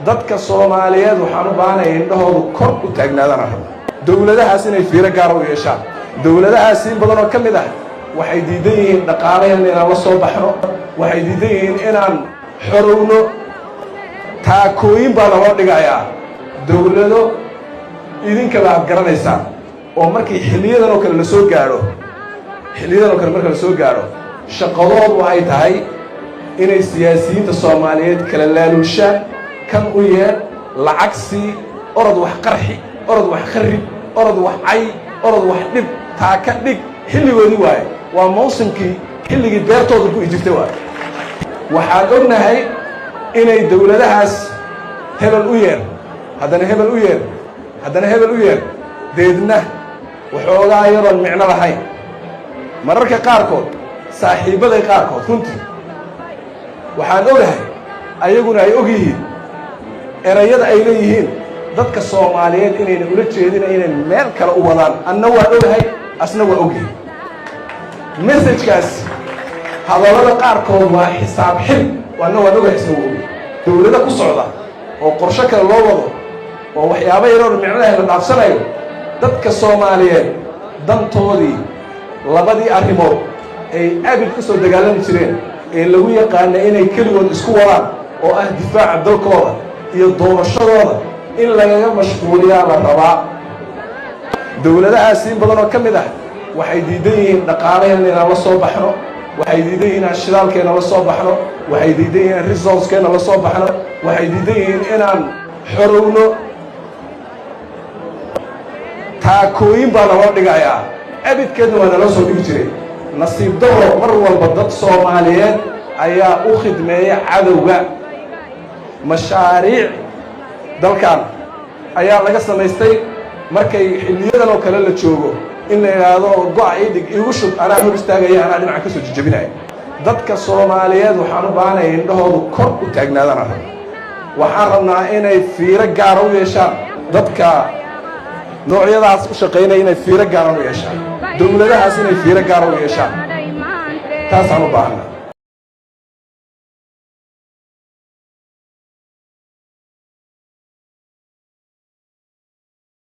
Dadka Soomaaliyeed waxaan u baahanaya indhahoodu kor u taagnaadaan rabna, dowladahaas inay fiiro gaara u yeeshaan. Dowladahaas in badan oo ka mid ah waxay diidan yihiin dhaqaalaheenna inaan la soo baxno, waxay diidan yihiin inaan xorowno. Taakooyin baa naloo dhigayaa. Dowlado idinkaba aad garanaysaan oo markii xilliyadan oo kale la soo gaadho, xilliyadan oo kale marka la soo gaadho, shaqadoodu ay tahay inay siyaasiyiinta Soomaaliyeed kala laaluushaan: kan u yeedh, lacag sii, orod wax qarxi, orod wax kharrib, orod wax cay, orod wax dhib, taaka dhig. Xilligoodii waaye, waa mawsimkii, xilligii beertooda gu'i jirtay waaye. Waxaan ognahay inay dowladahaas hebel u yeer, haddana hebel u yeer, haddana hebel u yeer, deedna waxoogaa yaroon micno lahayn. Mararka qaarkood saaxiibbaday qaarkood, runtii waxaan ogahay ayaguna ay og yihiin erayada ay leeyihiin dadka Soomaaliyeed inayna ula jeedina, inay meel kale u wadaan. Anna waan ogahay, asna waa ogyihin. Message kaas, hadallada qaarkood waa xisaab xil. Anna waan ogahay, isna waa ogyahay. Dowlado ku socda oo qorsho kale loo wado oo waxyaaba yaroon micnaha la dhaafsanayo, dadka Soomaaliyeed dantoodii, labadii arrimood ay abid ku soo dagaalami jireen ee lagu yaqaana inay keligood isku wadaan, oo ah difaaca dalkooda iyo doorashadooda, in lagaga mashquuliyaa la rabaa. Dowladahaas in badan oo ka mid ah waxay diidan yihiin dhaqaalaheenna inaan la soo baxno, waxay diidan yihiin inaan shidaalkeenna la soo baxno, waxay diidan yihiin inaan resource keenna la soo baxno, waxay diidan yihiin inaan xorowno. Taakooyin baa naloo dhigayaa, abidkeedna waa naloo soo dhigi jiray. Nasiib daro, mar walba dad Soomaaliyeed ayaa u khidmeeya cadowga. Mashaariic dalkan ayaa laga samaystay markay xilliyadan oo kale la joogo in la yidhaahdo: "Go'a ii dhig, iigu shub, anaa hor istaagaya, anaa dhinaca ka soo jejebinaya." Dadka Soomaaliyeed waxaan u baahanaya indhahoodu kor u taagnaadaan rabna. Waxaan rabnaa inay fiiro gaara u yeeshaan dadka noocyadaas u shaqaynaya, inay fiiro gaaran u yeeshaan dowladahaas, inay fiiro gaara u yeeshaan. Taasaan u baahanaa.